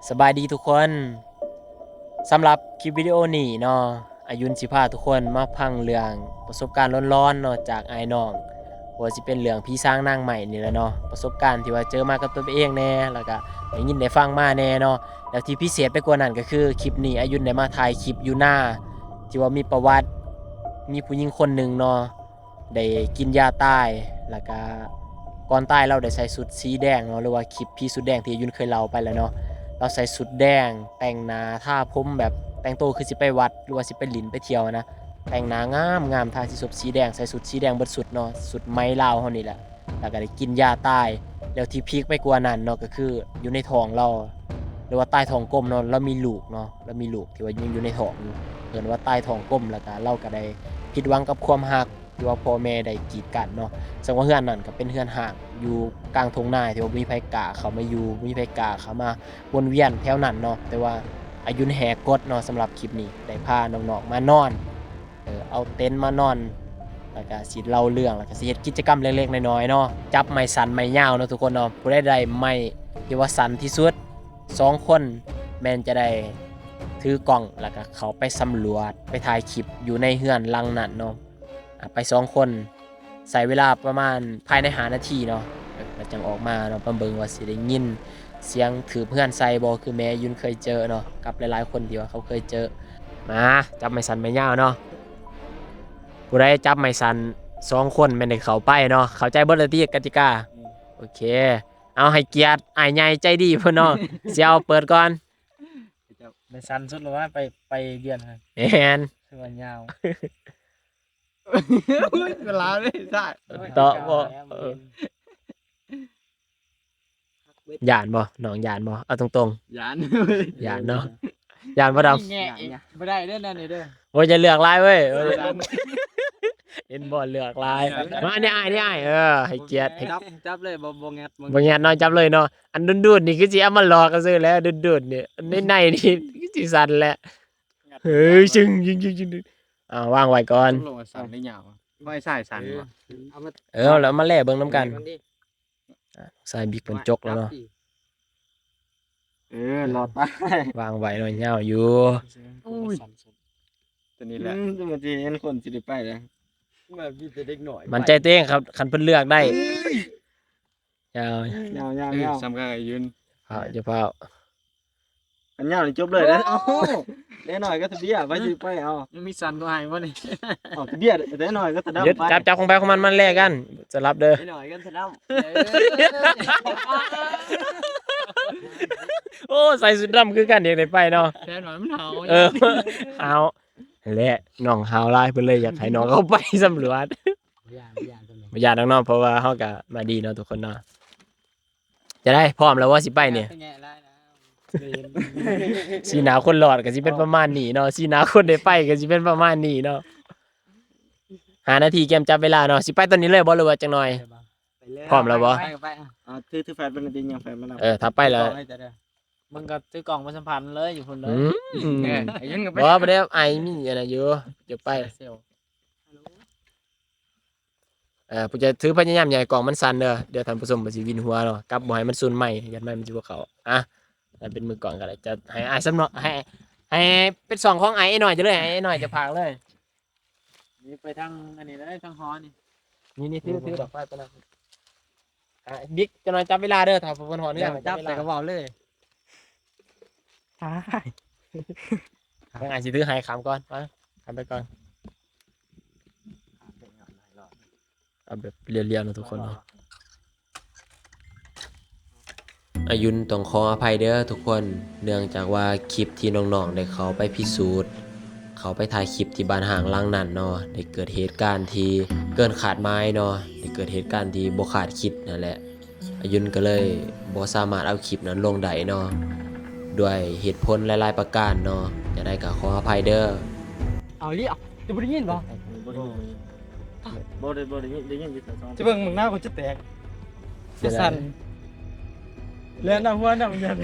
ສະບາຍດີທຸກຄົນ, ສຳລັບຄລິບວິດີໂອນີ້ເນາະ ອາຍຸນຊິພາທຸກຄົນມາຟັງເລື່ອງປະສົບການຫຼອນໆເນາະ ຈາກອ້າຍນ້ອງ, ບໍ່ວ່າຊິເປັນເລື່ອງຜີສາງນາງໄມ້ນີ້ແຫຼະເນາະ, ປະສົບການທີ່ວ່າເຈີມາກັບຕົວເອງແດ່ ແລ້ວກະໄດ້ຍິນໄດ້ຟັງມາແດ່ເນາະ. ແລ້ວທີ່ພິເສດໄປກວ່ານັ້ນກໍຄື ຄລິບນີ້ອາຍຸນໄດ້ມາຖ່າຍຄລິບຢູ່ນາ ທີ່ວ່າມີປະຫວັດ ມີຜູ້ຍິງຄົນໜຶ່ງເນາະ ໄດ້ກິນຢາຕາຍ ແລ້ວກະກ່ອນຕາຍລາວໄດ້ໃສ່ຊຸດສີແດງເນາະ ຫຼືວ່າຄລິບຜີຊຸດແດງທີ່ອາຍຸນເຄີຍເລົ່າໄປແລ້ວເນາະ. ລາວໃສ່ຊຸດແດງ ແຕ່ງໜ້າ ທາຜົມ ແບບແຕ່ງໂຕຄືຊິໄປວັດ ຫຼືວ່າຊິໄປຫຼິ້ນໄປທ່ຽວນະ, ແຕ່ງໜ້າງາມໆ ທາສີສົບສີແດງ ໃສ່ຊຸດສີແດງເບິດຊຸດເນາະ, ຊຸດໄໝລາວເຮົານີ້ແຫຼະ, ແລ້ວກະໄດ້ກິນຢາຕາຍ. ແລ້ວທີ່ພີກໄປກວ່ານັ້ນເນາະ ກໍຄືຢູ່ໃນທ້ອງລາວ ຫຼືວ່າຕາຍທ້ອງກົມເນາະ, ລາວມີລູກເນາະ, ລາວມີລູກທີ່ວ່າຍັງຢູ່ໃນທ້ອງຢູ່ ເອີ້ນວ່າຕາຍທ້ອງກົມ, ແລ້ວກະລາວກະໄດ້ຜິດຫວັງກັບຄວາມຮັກ ທີ່ວ່າພໍ່ແມ່ໄດ້ກີດກັ້ນເນາະ. ເຊິ່ງວ່າເຮືອນນັ້ນກໍເປັນເຮືອນຮ້າງຢູ່ກາງທົ່ງນາ ທີ່ວ່າບໍ່ມີໃຜກ້າເຂົ້າມາຢູ່ ບໍ່ມີໃຜກ້າເຂົ້າມາວົນວຽນແຖວນັ້ນເນາະ. ແຕ່ວ່າອາຍຸນແຫກກົດເນາະ, ສຳລັບຄລິບນີ້ໄດ້ພານ້ອງໆມານອນ ເອີ ເອົາເຕັນມານອນ ແລ້ວກະຊິເລົ່າເລື່ອງ ແລ້ວກະຊິເຮັດກິດຈະກຳເລັກໆນ້ອຍໆເນາະ, ຈັບໄມ້ສັ້ນໄມ້ຍາວເນາະທຸກຄົນເນາະ. ຜູ້ໃດໄດ້ໄມ້ທີ່ວ່າສັ້ນທີ່ສຸດ ສອງຄົນ ແມ່ນຈະໄດ້ຖືກ້ອງ ແລ້ວກະເຂົ້າໄປສຳຫຼວດ ໄປຖ່າຍຄລິບຢູ່ໃນເຮືອນຫຼັງນັ້ນເນາະ. ອາ ໄປສອງຄົນ ໃຊ້ເວລາປະມານພາຍໃນຫ້ານາທີເນາະ ແລ້ວຈັ່ງອອກມາເນາະ, ມາເບິ່ງວ່າຊິໄດ້ຍິນສຽງຖືບເຮືອນໃສ່ບໍ່ ຄືແມ່ອາຍຸນເຄີຍເຈີເນາະ ກັບຫຼາຍໆຄົນທີ່ວ່າເຂົາເຄີຍເຈີ. ມາ ຈັບໄມ້ສັ້ນໄມ້ຍາວເນາະ, ຜູ້ໃດຈັບໄມ້ສັ້ນສອງຄົນແມ່ນໄດ້ເຂົ້າໄປເນາະ. ເຂົ້າໃຈເບິດແລ້ວຕິກະຕິກາ? ອືມ ໂອເຄ. ເອົາ ໃຫ້ກຽດອ້າຍໃຫຍ່ໃຈດີພຸ້ນເນາະ ຊິເອົາເປີດກ່ອນ. ໄມ້ສັ້ນສຸດແລ້ວວ່າ ໄປ ໄປວຽນຫັ້ນ. ແມ່ນ ຄືວ່າຍາວ. ເວລາເລີຍ ໃຊ່ ເຕາະບໍ່? ເອີ ຢ້ານບໍ່? ນ້ອງຢ້ານບໍ່? ເອົາຕົງໆ. ຢ້ານ ຢ້ານເນາະ. ຢ້ານບໍ່ດຳ? ແງະອີກ ບໍ່ໄດ້ເດີນັ້ນນີ້ເດີ. ໂອ້ຍ ຢ່າເລືອກຫຼາຍເວີຍ. ເອີ ເຫັນບໍ່ ເລືອກຫຼາຍ. ມາ ນີ້ອ້າຍ ນີ້ອ້າຍ. ເອີ ໃຫ້ກຽດ ໃຫ້ ຈັບ ຈັບເລີຍ. ບໍ່ ບໍ່ງັດ ບໍ່ງັດເນາະ, ຈັບເລີຍເນາະ. ອັນດຸດໆນີ້ຄືຊິເອົາມາຫຼອກຊື່ແຫຼະ, ດຸດໆນີ້ ໃນໃນນີ້ຄືຊິສັ່ນແຫຼະ. ເຮີຍ ຊຶງ ຊຶງ ຊຶງ ຊຶງ. ອ່າ ວາງໄວ້ກ່ອນ. ຕົກລົງວ່າສັ້ນຫຼືຍາວ? ບໍ່ໃຫ້ສາຍສັ້ນບໍ່? ເອີ ເອົາມາ ເອີ ແລ້ວມາແລເບິ່ງນຳກັນ. ອ່າ ສາຍບິກເພິ່ນຈົກແລ້ວເນາະ. ເອີ ລໍຕາຍ. ວາງໄວ້ເນາະ ຍາວຢູ່. ໂອ້ຍ ຕົວນີ້ແຫຼະ. ອືມ ມັນຊິເຫັນຄົນຊິໄດ້ໄປແລ້ວ. ແບບມີແຕ່ເດັກນ້ອຍ ໝັ້ນໃຈຕົວເອງຄັບ ຄັນເພິ່ນເລືອກໄດ້. ຍາວ ຍາວ ຍາວ ເອີ ຍາວ. ສຳຄັນອາຍຸນ. ພ້າວ ຢ່າພ້າວ. ອັນຍາວນີ້ຈົບເລີຍເດີ. ໂອ້ ເດັກນ້ອຍກັບຕາເບ້ຍ ໃຜຊິໄປເອົາ? ຍັງມີສັ້ນກວ່າອ້າຍບໍ່ນີ້? ເອົາ ຕາເບ້ຍ ເດັກນ້ອຍກັບຕາດຳ ໄປ ຈັບ ຈັບຂອງໃຜຂອງມັນ ມັນແລກກັນ ສະຫຼັບເດີ. ເດັກນ້ອຍກັບຕາດຳ. ເອີ ໂອ້ ໃສ່ຊຸດດຳຄືກັນ ຢາກໄດ້ໄປເນາະ. ແຕ່ໜ້ອຍມັນຫາວ. ເອີ ຫາວ. ຫັ້ນແຫຼະ ນ້ອງຫາວຫຼາຍ ເພິ່ນເລີຍຢາກໃຫ້ນ້ອງເຂົ້າໄປສຳຫຼວດ. ບໍ່ຢ້ານ ບໍ່ຢ້ານ ບໍ່ຢ້ານດອກເນາະ ເພາະວ່າເຮົາກະມາດີເນາະທຸກຄົນເນາະ. ຈະໄດ້ ພ້ອມແລ້ວບໍ່ ຊິໄປນີ້? ແງະຫຼາຍນະ. ສີໜ້າຄົນລອດກະຊິເປັນປະມານນີ້ເນາະ, ສີໜ້າຄົນໄດ້ໄປກະຊິເປັນປະມານນີ້ເນາະ. ຫ້ານາທີກຽມຈັບເວລາເນາະ. ຊິໄປຕອນນີ້ເລີຍບໍ່ ຫຼືວ່າຈັກໜ່ອຍ? ໄປເລີຍ ພ້ອມແລ້ວບໍ່? ໄປ ໄປ ໄປ. ອ່າ ຖື ຖືແຟນໄປນຳຕິ ຍັງແຟນມານຳ. ເອີ ຖ້າໄປແລ້ວ ມຶງກໍຖືກ້ອງໄປສຳພັນເລີຍ ຢູ່ພຸ້ນເລີຍ. ອືມ ເອີ ໄອ້ຍັງກໍໄປ ບໍ່ ບໍ່ໄດ້ ອ້າຍມີອັນນັ້ນຢູ່ ຈະໄປ. ເອີ ຜູ້ຈະຖືພະຍາຍາມຢ່າໃຫ້ກ້ອງມັນສັ່ນເດີ, ດຽວທ່ານຜູ້ຊົມເພິ່ນຊິວິນຫົວເນາະ, ກັບບໍ່ໃຫ້ມັນຊູນໄມ, ຢ້ານໄມມັນຊິບໍ່ເຂົ້າ. ອ່ະ ໃຫ້ເປັນມືກ້ອງກໍໄດ້, ຈະໃຫ້ອ້າຍສຳເນາະ, ໃຫ້ ໃຫ້ເປັນຊ່ອງຂອງອ້າຍນ້ອຍເຈົ້າເລີຍ, ອ້າຍນ້ອຍຈະພາກເລີຍ. ນີ້ໄປທາງອັນນີ້ເລີຍ, ທາງຫໍນີ້. ນີ້ ນີ້ ຖື ຖື ດອກໄຟໄປນຳ. ອ່ະ ບິກ ຈັກໜ່ອຍຈັບເວລາເດີ, ຖ້າເພິ່ນຮອດເຮືອນ ຈັບແລ້ວກໍເວົ້າເລີຍ. ອ້າຍ ທາງອ້າຍຊິຖືໃຫ້ຂ້າມກ່ອນ, ມາ ຂ້າມໄປກ່ອນ. ເອົາແບບລຽວໆເນາະທຸກຄົນເນາະ. ອາຍຸນຕ້ອງຂໍອະໄພເດີທຸກຄົນ, ເນື່ອງຈາກວ່າຄລິບທີ່ນ້ອງໆໄດ້ເຂົ້າໄປພິສູດ, ເຂົ້າໄປຖ່າຍຄລິບທີ່ບ້ານຮ້າງຫຼັງນັ້ນເນາະ, ໄດ້ເກີດເຫດການທີ່ເກີນຄາດໝາຍເນາະ, ໄດ້ເກີດເຫດການທີ່ບໍ່ຄາດຄິດນັ້ນແຫຼະ. ອາຍຸນກໍເລີຍບໍ່ສາມາດເອົາຄລິບນັ້ນລົງໄດ້ເນາະ, ດ້ວຍເຫດຜົນຫຼາຍໆປະການເນາະ, ຈັ່ງໃດກໍຂໍອະໄພເດີ. ເອົາອີ່ຫຼີ ເຈົ້າບໍ່ໄດ້ຍິນບໍ່? ບໍ່ໄດ້ ບໍ່ໄດ້ຍິນ, ໄດ້ຍິນຢູ່ແຕ່ສອງ ຈະເບິ່ງ ບັກໜາວກໍຈະແຕກ ຈະສັ່ນ ແລ່ນນຳຫົວນຳຫຍັງ.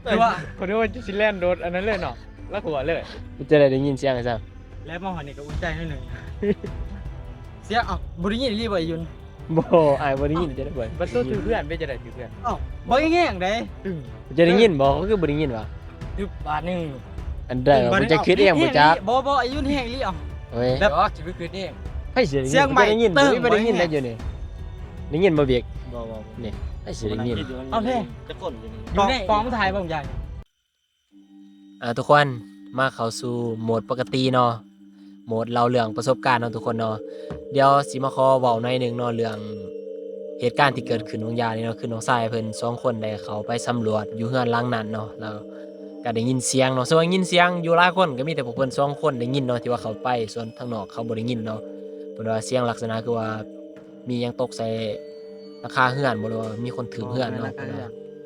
ຄືວ່າ ຂ້ອຍນຶກວ່າຈະຊິແລ່ນໂດດອັນນັ້ນເລີຍເນາະ, ລະຫົວເລີຍ. ຈະໄດ້ ໄດ້ຍິນສຽງຊັ້ນ ແລະມາຮອດນີ້ກໍອຸ່ນໃຈໜ້ອຍໜຶ່ງ. ສຽງ ເອົ້າ ບໍ່ໄດ້ຍິນອີ່ຫຼີບໍ່ ອາຍຸນ? ບໍ່ ອ້າຍບໍ່ໄດ້ຍິນ. ເອົ້າ ຈະໄດ້ເປີດ ປະຕູຖືກເພື່ອນ ເປັນຈັ່ງໃດຖືກເພື່ອນ? ເອົ້າ ບໍ່ແຮງເດ້. ຈະໄດ້ຍິນບໍ່? ເຂົາຄືບໍ່ໄດ້ຍິນຫວາ? ຕຶບບາດໜຶ່ງ. ອັນໃດ? ບໍ່ຈັກຄິດເອງບໍ່ຈັກ. ບໍ່ ບໍ່ ອາຍຸແຮງອີ່ຫຼີເອົາ. ໂອ້ຍ ແບບ ຊິໄປຄິດເອງ. ໃຜຊິໄດ້ຍິນ? ບໍ່ໄດ້ຍິນໄດ້ຢູ່ນີ້. ໄດ້ຍິນບໍ່ ບິກ? ບໍ່ ບໍ່ ນີ້ ໃຜຊິໄດ້ຍິນ? ເອົາເພງ ກອງ ກອງມັນຖ່າຍບໍ່ໃຫຍ່. ອ່າ ທຸກຄົນ ມາເຂົ້າສູ່ໂໝດປົກກະຕິເນາະ, ໂໝດເລົ່າເລື່ອງປະສົບການເນາະທຸກຄົນເນາະ. ດຽວຊິມາຂໍເວົ້າໜ້ອຍໜຶ່ງເນາະ ເລື່ອງເຫດການທີ່ເກີດຂຶ້ນຫວ່າງຢານີ້ເນາະ. ຄືນ້ອງຊາຍເພິ່ນສອງຄົນໄດ້ເຂົ້າໄປສຳຫຼວດຢູ່ເຮືອນຫຼັງນັ້ນເນາະ, ແລ້ວກໍໄດ້ຍິນສຽງເນາະ. ສ່ວນຍິນສຽງຢູ່ຫຼາຍຄົນ ກໍມີແຕ່ພວກເພິ່ນສອງຄົນໄດ້ຍິນເນາະ ທີ່ວ່າເຂົ້າໄປ, ສ່ວນທາງນອກເຂົາບໍ່ໄດ້ຍິນເນາະ. ເພິ່ນວ່າສຽງລັກສະນະຄືວ່າ ມີຫຍັງຕົກໃສ່ຫຼັງຄາເຮືອນບໍ່ ຫຼືວ່າມີຄົນຖືກເຮືອນເນາະ?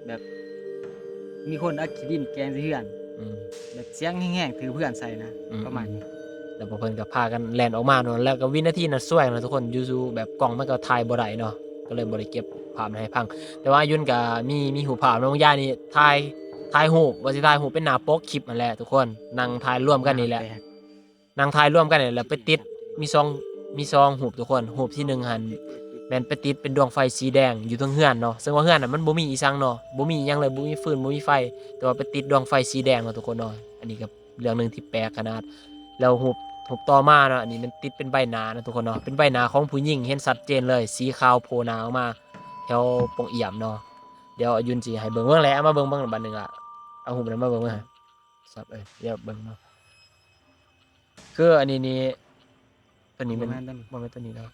ແບບມີຄົນເອົາຂີ້ດິນແກ່ງໃສ່ເຮືອນ. ອືມ ແບບສຽງແຮງໆຖືກເຮືອນໃສ່ນະ. ອືມ ປະມານນີ້. ແລ້ວພວກເພິ່ນກໍພາກັນແລ່ນອອກມາເນາະ, ແລ້ວກໍວິນາທີນັ້ນສວຍເນາະທຸກຄົນ, ຢູ່ໆແບບກ້ອງມັນກໍຖ່າຍບໍ່ໄດ້ເນາະ, ກໍເລີຍບໍ່ໄດ້ເກັບພາບໃຫ້ຟັງ. ແຕ່ວ່າອາຍຸນກໍມີ ມີຮູບພາບເນາະ, ບາງຢ່າງນີ້ຖ່າຍ ຖ່າຍຮູບ ວ່າຊິຖ່າຍຮູບເປັນໜ້າປົກຄລິບຫັ້ນແຫຼະທຸກຄົນ, ນັ່ງຖ່າຍລວມກັນນີ້ແຫຼະ. ນັ່ງຖ່າຍລວມກັນນີ້ແຫຼະ ໄປຕິດ ມີສອງ ມີສອງຮູບທຸກຄົນ. ຮູບທີໜຶ່ງຫັ້ນແມ່ນໄປຕິດເປັນດວງໄຟສີແດງຢູ່ເທິງເຮືອນເນາະ, ເຊິ່ງວ່າເຮືອນນັ້ນມັນບໍ່ມີອີ່ສັງເນາະ, ບໍ່ມີຫຍັງເລີຍ, ບໍ່ມີຟືນ ບໍ່ມີໄຟ, ແຕ່ວ່າໄປຕິດດວງໄຟສີແດງເນາະທຸກຄົນເນາະ. ອັນນີ້ກໍເລື່ອງໜຶ່ງທີ່ແປກຂະໜາດ. ແລ້ວຮູບ ຮູບຕໍ່ມາເນາະ, ອັນນີ້ແມ່ນຕິດເປັນໃບໜ້າເນາະທຸກຄົນເນາະ, ເປັນໃບໜ້າຂອງຜູ້ຍິງ ເຫັນຊັດເຈນເລີຍ, ສີຂາວໂຜ່ໜ້າອອກມາແຖວປ່ອງອຽມເນາະ. ດຽວອາຍຸນຊິໃຫ້ເບິ່ງ ເບິ່ງແຫຼະ, ເອົາມາເບິ່ງ ເບິ່ງບັດໜຶ່ງລະ, ເອົາຮູບນັ້ນມາເບິ່ງ ເບິ່ງ. ສັບເອີຍ ດຽວເບິ່ງເນາະ, ຄືອັນນີ້ນີ້ ຕົວນີ້ແມ່ນ ບໍ່ແມ່ນຕົວນີ້ ບໍ່ແມ່ນຕົວນີ້ເນາະ.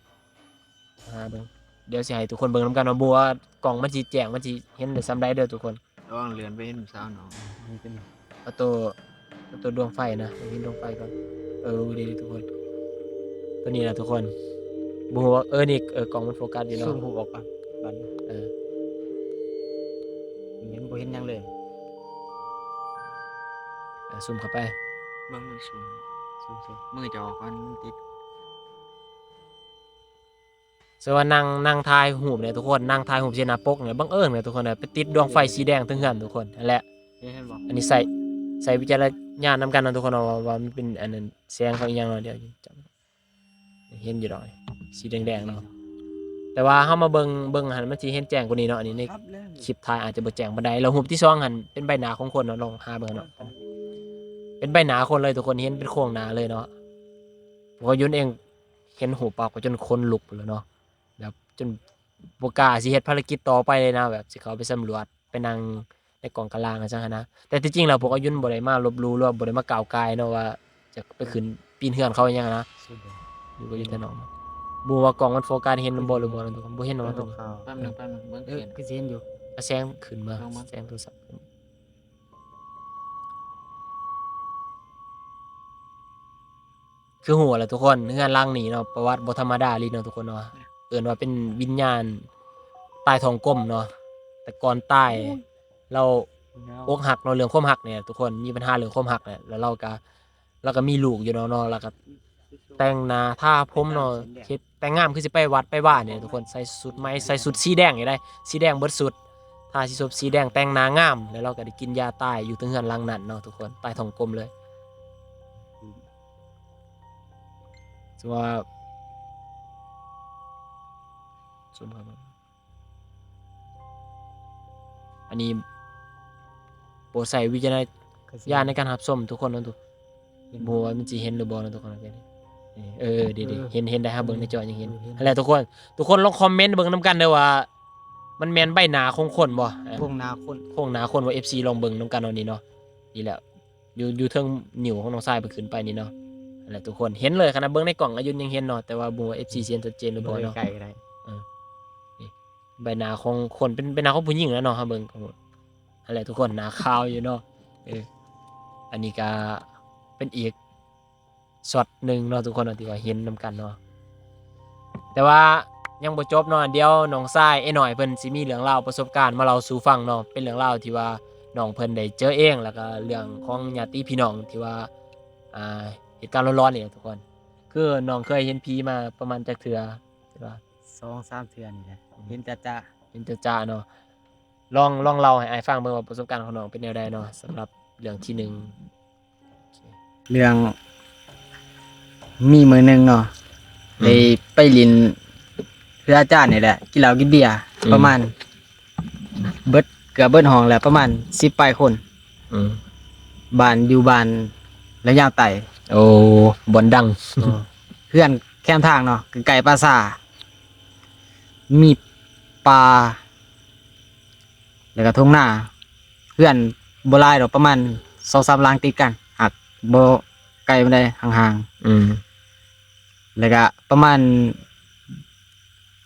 ຫາເບິ່ງ ດຽວຊິໃຫ້ທຸກຄົນເບິ່ງນຳກັນເນາະ, ບໍ່ວ່າກ້ອງມັນຊິແຈ້ງ ມັນຊິເຫັນໄດ້ສ່ຳໃດເດີທຸກຄົນ. ລອງເລື່ອນໄປເຫັນສາວນ້ອງ. ເອົາໂຕ ເອົາໂຕດວງໄຟນະ, ເຫັນດວງໄຟກ່ອນ. ເອີ ດີໆ ທຸກຄົນ, ຕົວນີ້ນະທຸກຄົນ. ບໍ່ຮູ້ວ່າ ເອີ ນີ້ ເອີ ກ້ອງມັນໂຟກັສຢູ່ເນາະ. ຊູມຮູບອອກກ່ອນບາດນີ້. ເອີ ເຫັນ ບໍ່ເຫັນຫຍັງເລີຍ. ອ່າ ຊູມເຂົ້າໄປ. ເບິ່ງ ມັນຊູມ ຊູມໃສ່ມືເຈົ້າອອກກ່ອນ ມັນຕິດ. ເຊິ່ງວ່ານັ່ງ ນັ່ງຖ່າຍຮູບເນຍທຸກຄົນ, ນັ່ງຖ່າຍຮູບໃສ່ໜ້າປົກເນຍ, ບັງເອີນເນຍທຸກຄົນເນຍ, ໄປຕິດດວງໄຟສີແດງເທິງເຮືອນທຸກຄົນ. ຫັ້ນແຫຼະ ເຫັນບໍ່? ອັນນີ້ໃຊ້ ໃຊ້ວິຈາລະຍານນຳກັນເນາະທຸກຄົນເນາະ, ວ່າ ວ່າມັນເປັນອັນນັ້ນ ແສງເຂົາອີ່ຫຍັງເນາະ. ດຽວຈະ ເຫັນຢູ່ດອກ ສີແດງໆເນາະ, ແຕ່ວ່າເຮົາມາເບິ່ງ ເບິ່ງຫັ້ນ ມັນຊິເຫັນແຈ້ງກວ່ານີ້ເນາະ. ອັນນີ້ໃນຄລິບຖ່າຍອາດຈະບໍ່ແຈ້ງປານໃດ. ແລ້ວຮູບທີສອງຫັ້ນເປັນໃບໜ້າຂອງຄົນເນາະ, ລອງຫາເບິ່ງເນາະ, ເປັນໃບໜ້າຄົນເລີຍທຸກຄົນ, ເຫັນເປັນໂຄງໜ້າເລີຍເນາະ. ພວກອາຍຸນເອງເຫັນຮູບປາບກໍຈົນຂົນລຸກພຸ້ນແຫຼະເນາະ, ແບບຈົນບໍ່ກ້າຊິເຮັດພາລະກິດຕໍ່ໄປເລີຍນະ, ແບບຊິເຂົ້າໄປສຳຫຼວດ ໄປນັ່ງໃນກອງກະລາງຈັ່ງຊັ້ນຫັ້ນນະ. ແຕ່ທີ່ຈິງແລ້ວພວກອາຍຸນບໍ່ໄດ້ມາລົບຫຼູ່ ຫຼືວ່າບໍ່ໄດ້ມາກ່າວກ່າຍເນາະ ວ່າຈະໄປຂຶ້ນປີນເຮືອນເຂົາອີ່ຫຍັງນະ. ຢູ່ກໍຢູ່ແຕ່ນອກ. ບໍ່ຮູ້ວ່າກ້ອງມັນໂຟກັສເຫັນນຳບໍ່ ຫຼືບໍ່ນະທຸກຄົນ, ບໍ່ເຫັນເນາະ. ແປັບໜຶ່ງ ແປັບໜຶ່ງ ເບິ່ງ ເອີ ຄືຊິເຫັນຢູ່. ອາ ແສງຂຶ້ນມາ ເບິ່ງ ເບິ່ງ ແສງໂທລະສັບຂຶ້ນ. ຄືຮູ້ແຫຼະທຸກຄົນ, ເຮືອນຫຼັງນີ້ເນາະ ປະຫວັດບໍ່ທຳມະດາອີ່ຫຼີເນາະທຸກຄົນເນາະ. ເອີ້ນວ່າເປັນວິນຍານຕາຍທ້ອງກົມເນາະ. ແຕ່ກ່ອນຕາຍ ລາວອົກຫັກເນາະ, ເລື່ອງຄວາມຮັກນີ້ແຫຼະທຸກຄົນ, ມີບັນຫາເລື່ອງຄວາມຮັກແຫຼະ. ແລ້ວລາວກະ ລາວກະມີລູກຢູ່ເນາະ, ລາວກະແຕ່ງໜ້າທາຜົມເນາະ, ເຮັດແຕ່ງງາມ ຄືຊິໄປວັດໄປວານີ້ແຫຼະທຸກຄົນ. ໃສ່ຊຸດໃໝ່ ໃສ່ຊຸດສີແດງນີ້ໄດ໋, ສີແດງເບິດຊຸດ, ທາສີສົບສີແດງ, ແຕ່ງໜ້າງາມ, ແລ້ວລາວກະໄດ້ກິນຢາຕາຍຢູ່ເທິງເຮືອນຫຼັງນັ້ນເນາະທຸກຄົນ, ຕາຍທ້ອງກົມເລີຍ. ສະວ່າ ຊູມເຂົ້າໄປ. ອັນນີ້ໂປດໃຊ້ວິຈາລະນະຍານໃນການຮັບຊົມທຸກຄົນເນາະ. ບໍ່ຮູ້ວ່າມັນຊິເຫັນຫຼືບໍ່ເນາະທຸກຄົນ. ເອີ ເອີ ເດ ເອີ ເຫັນ ເຫັນໄດ໋. ເຮົາເບິ່ງໃນຈໍຍັງເຫັນ. ເອີ ເຫັນ. ຫັ້ນແຫຼະທຸກຄົນ, ທຸກຄົນລອງຄອມເມັນເບິ່ງນຳກັນເດີວ່າ ມັນແມ່ນໃບໜ້າຂອງຄົນບໍ່? ໂຄງໜ້າຄົນ ໂຄງໜ້າຄົນບໍ່? ເອັຟຊີລອງເບິ່ງນຳກັນເນາະ ນີ້ເນາະ. ນີ້ແຫຼະ ຢູ່ ຢູ່ເທິງນິ້ວຂອງນ້ອງຊາຍເພິ່ນຂຶ້ນໄປນີ້ເນາະ. ຫັ້ນແຫຼະທຸກຄົນ ເຫັນເລີຍ. ຂະໜາດເບິ່ງໃນກ້ອງອາຍຸນຍັງເຫັນເນາະ, ແຕ່ວ່າບໍ່ຮູ້ວ່າເອັຟຊີຊິເຫັນຊັດເຈນຫຼືບໍ່ເນາະ. ເບິ່ງໃກ້ໆກໍໄດ້. ເອີ ນີ້ ໃບໜ້າຂອງຄົນ ເປັນໃບໜ້າຂອງຜູ້ຍິງແຫຼະເນາະ. ເຮົາເບິ່ງ ຫັ້ນແຫຼະທຸກຄົນ ໜ້າຂາວຢູ່ເນາະ. ເອີ ອັນນີ້ກະເປັນອີກ ຊັອດໜຶ່ງເນາະທຸກຄົນເນາະ ທີ່ວ່າເຫັນນຳກັນເນາະ. ແຕ່ວ່າຍັງບໍ່ຈົບເນາະ, ດຽວນ້ອງຊາຍອ້າຍນ້ອຍເພິ່ນຊິມີເລື່ອງລາວປະສົບການມາເລົ່າສູ່ຟັງເນາະ. ເປັນເລື່ອງລາວທີ່ວ່ານ້ອງເພິ່ນໄດ້ເຈີເອງ, ແລ້ວກະເລື່ອງຂອງຍາດຕິພີ່ນ້ອງທີ່ວ່າ ອ່າ ເຫດການຫຼອນໆນີ້ແຫຼະທຸກຄົນ. ຄືນ້ອງເຄີຍເຫັນຜີມາປະມານຈັກເທື່ອ? ສອງສາມເທື່ອນີ້ແຫຼະ. ອືມ ເຫັນຈະໆ ເຫັນຈະໆເນາະ. ລອງ ລອງເລົ່າໃຫ້ອ້າຍຟັງເບິ່ງວ່າປະສົບການຂອງນ້ອງເປັນແນວໃດເນາະ ສຳລັບເລື່ອງທີໜຶ່ງ. ເລື່ອງ ມີມື້ໜຶ່ງເນາະ ອືມ ໄດ້ໄປຫຼິ້ນເຮືອອາຈານນີ້ແຫຼະ ກິນເຫຼົ້າກິນເບຍ ອືມ ປະມານເບິດ ກືອບເບິດຫ້ອງແລ້ວ ປະມານສິບປາຍຄົນ. ອືມ ບ້ານຢູ່ບ້ານລະຍາວໃຕ້. ໂອ້ ບ່ອນດັງ. ເຮືອນແຄມທາງເນາະ ໃກ້ໆປ່າຊ້າ ມີປ່າ ແລ້ວກໍທົ່ງນາ. ເຮືອນບໍ່ຫຼາຍດອກ ປະມານສອງສາມຫຼັງຕິດກັນ ຫາກບໍ່ໄກປານໃດ ຫ່າງໆ. ອືມ ແລ້ວກໍປະມານ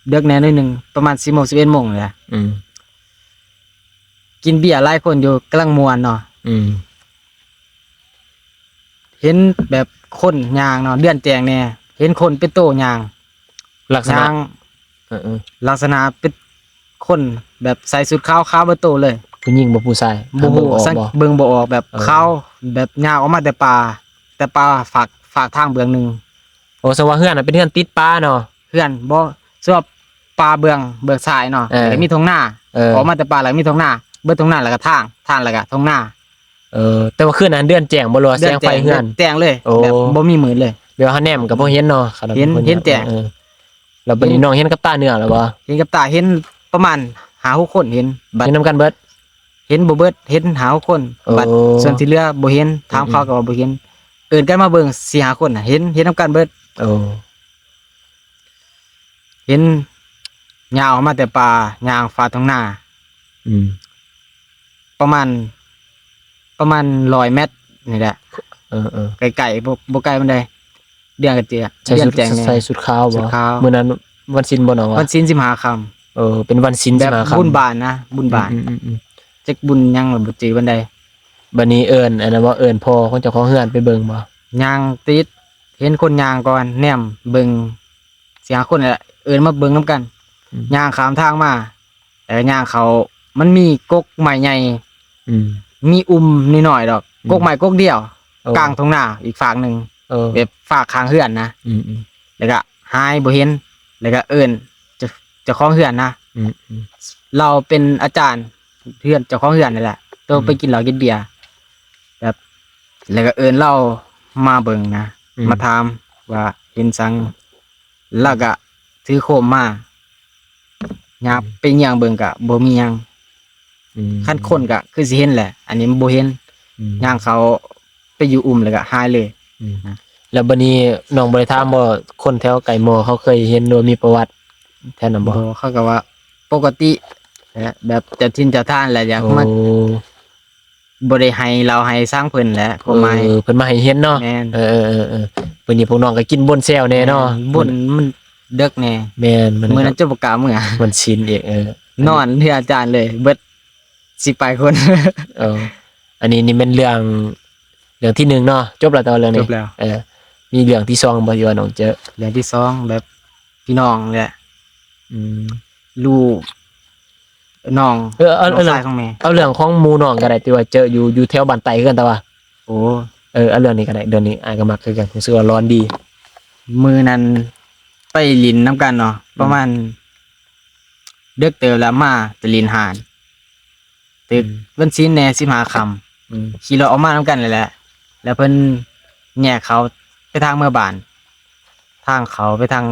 ເດິກແດ່ໜ້ອຍໜຶ່ງ ປະມານສິບໂມງ ສິບເອັດໂມງນີ້ແຫຼະ. ອືມ ກິນເບຍຫຼາຍຄົນຢູ່ ກຳລັງມ່ວນເນາະ. ອືມ ເຫັນແບບຄົນຍ່າງເນາະ ເດືອນແຈ້ງແດ່ ເຫັນຄົນເປັນໂຕຍ່າງ ລັກສະນະ ຍ່າງ ເອີໆ ລັກສະນະເປັນຄົນແບບໃສ່ຊຸດຂາວ ຂາວເບິດໂຕເລີຍ. ຜູ້ຍິງບໍ່ຜູ້ຊາຍ? ບໍ່ຮູ້ ຫາເບິ່ງອອກບໍ່? ເບິ່ງບໍ່ອອກ ແບບ ເອີ ຂາວ ແບບຍ່າງອອກມາແຕ່ປ່າ ແຕ່ປ່າຟາກ ຟາກທາງເບື້ອງໜຶ່ງ. ໂອ້ ສະວ່າເຮືອນນະເປັນເຮືອນຕິດປ່າເນາະ? ເຮືອນບໍ່ ສະວ່າປ່າເບື້ອງ ເບື້ອງຊ້າຍເນາະ ເອີ ແລ້ວກໍມີທົ່ງນາ. ເອີ ອອກມາແຕ່ປ່າແລ້ວມີທົ່ງນາ ເບິດທົ່ງນາແລ້ວກໍທາງ ທາງແລ້ວກໍທົ່ງນາ. ເອີ ແຕ່ວ່າຄືນນັ້ນເດືອນແຈ້ງບໍ່ ຫຼືວ່າແສງໄຟເຮືອນ? ເດືອນແຈ້ງເລີຍ. ໂອ້ ແບບບໍ່ມີມືດເລີຍ. ແບບເຮົາແນມກໍບໍ່ເຫັນເນາະ. ເຫັນ ເຫັນແຈ້ງ. ເອີ ແລ້ວບັດນີ້ນ້ອງເຫັນກັບຕາເນື້ອແລ້ວບໍ່? ເຫັນກັບຕາ ເຫັນປະມານຫ້າຫົກຄົນເຫັນ. ບັດ ເຫັນນຳກັນເບິດ? ເຫັນບໍ່ເບິດ ເຫັນຫ້າຫົກຄົນ. ໂອ້ ບັດສ່ວນທີ່ເຫຼືອບໍ່ເຫັນ ຖາມເຂົາກໍວ່າບໍ່ເຫັນ. ເອີ້ນກັນມາເບິ່ງສີ່ຫ້າຄົນນະ ເຫັນ ເຫັນນຳກັນເບິດ. ໂອ້ ເຫັນຍ່າງອອກມາແຕ່ປ່າ ຍ່າງຟາດທົ່ງນາ. ອືມ ປະມານ ປະມານຮ້ອຍແມັດນີ້ແຫຼະ. ເອີໆ ໃກ້ໆ ບໍ່ ບໍ່ໄກປານໃດ. ເດືອນກະເຈື່ອ ໃສ່ຊຸດ ເດືອນແຈ້ງແດ່. ໃສ່ຊຸດຂາວບໍ່? ຊຸດຂາວ. ມື້ນັ້ນວັນສິນບໍ່ນ້ອງວ່າ? ວັນສິນສິບຫ້າຄ່ຳ. ເອີ ເປັນວັນສິນສິບຫ້າຄ່ຳ ແບບບຸນບ້ານນະ ບຸນບ້ານ. ອືມໆໆ ຈັກບຸນຫຍັງລະບໍ່ຈື່ປານໃດ. ບັດນີ້ເອີ້ນອັນນັ້ນບໍ່ ເອີ້ນພໍ່ຂອງເຈົ້າຂອງເຮືອນໄປເບິ່ງບໍ່? ຍ່າງຕິດ ເຫັນຄົນຍ່າງກ່ອນ ແນມເບິ່ງສີ່ຫ້າຄົນແຫຼະ ເອີ້ນມາເບິ່ງນຳກັນ. ອືມ ຍ່າງຂ້າມທາງມາ ແລ້ວກໍຍ່າງເຂົ້າ ມັນມີກົກໄມ້ໃຫຍ່. ອືມ ມີອຸ່ມນ້ອຍໆດອກ. ອືມ ກົກໄມ້ກົກດຽວ. ເອີ ກາງທົ່ງນາອີກຟາກໜຶ່ງ. ເອີ ແບບຟາກຂ້າງເຮືອນນະ. ອືມໆ ແລ້ວກໍຫາຍບໍ່ເຫັນ ແລ້ວກໍເອີ້ນເຈົ້າ ເຈົ້າຂອງເຮືອນນະ. ອືມໆ ລາວເປັນອາຈານເຮືອນ ເຈົ້າຂອງເຮືອນນີ້ແຫຼະ ໂຕ ອືມ ໄປກິນເຫຼົ້າກິນເບຍ ແບບ ແລ້ວກໍເອີ້ນລາວມາເບິ່ງນະ. ອືມ ມາຖາມວ່າເຫັນສັງ ລາວກະຖືໂຄມມາ ຍາມ ອືມ ໄປຍ່າງເບິ່ງກະບໍ່ມີຫຍັງ. ອືມ ຄັນຄົນກະຄືຊິເຫັນແຫຼະ ອັນນີ້ມັນບໍ່ເຫັນ. ອືມ ຍ່າງເຂົ້າໄປຢູ່ອຸ່ມແລ້ວກະຫາຍເລີຍ. ອືມ ແລ້ວບັດນີ້ນ້ອງບໍ່ໄດ້ຖາມບໍ່ ຄົນແຖວໄກມໍເຂົາເຄີຍເຫັນ ຫຼືວ່າມີປະຫວັດແຖວນັ້ນບໍ່? ບໍ່ ເຂົາກະວ່າປົກກະຕິແຫຼະ ແບບເຈົ້າຖິ່ນເຈົ້າຖານແຫຼະ ຢາກມາ ໂອ້ ບໍ່ໄດ້ໃຫ້ເລົ່າໃຫ້ສັງເພິ່ນແຫຼະ ຄວາມໝາຍ. ເອີ ເພິ່ນມາໃຫ້ເຫັນເນາະ. ແມ່ນ. ເອີໆໆໆ ມື້ນີ້ພວກນ້ອງກໍກິນບົນແຊວແດ່ເນາະ. ແມ່ນ ບົນມັນເດິກແດ່. ແມ່ນ ມື້ນັ້ນຈົນບໍ່ກ້າເມືອ ວັນສິນອີກ. ເອີ ນອນເຮືອນອາຈານເລີຍ ເບິດສິບປາຍຄົນ. ເອີ ອັນນີ້ນີ້ແມ່ນເລື່ອງ ເລື່ອງທີໜຶ່ງເນາະ ຈົບແລ້ວ. ແຕ່ວ່າເລື່ອງນີ້ ຈົບແລ້ວ. ເອີ ມີເລື່ອງທີສອງບໍ່ ທີ່ວ່ານ້ອງເຈີ? ເລື່ອງທີສອງແບບພີ່ນ້ອງແຫຼະ. ອືມ ລູກ ນ້ອງ ເອີ ເອົາ ນ້ອງຊາຍຂອງແມ່. ເອົາເລື່ອງຂອງໝູ່ນ້ອງກໍໄດ້ ທີ່ວ່າເຈີຢູ່ ຢູ່ແຖວບ້ານໃຕ້ຄືກັນ ແຕ່ວ່າ ໂອ້ ເອີ ເອົາເລື່ອງນີ້ກໍໄດ້ ເລື່ອງນີ້ອ້າຍກໍມັກຄືກັນ ຮູ້ສຶກວ່າຫຼອນດີ. ມື້ນັ້ນໄປຫຼິ້ນນຳກັນເນາະ ອືມ ປະມານເດິກເຕີບແລ້ວ ມາແຕ່ຫຼິ້ນຮ້ານ ຕຶກ ອືມ ວັນສິນແດ່ ສິບຫ້າຄ່ຳ. ອືມ ຂີ່ລົດອອກມານຳກັນນີ້ແຫຼະ ແລ້ວເພິ່ນແຍກເຂົາໄປທາງເມືອບ້ານ ທາງເຂົ້າໄປທາງ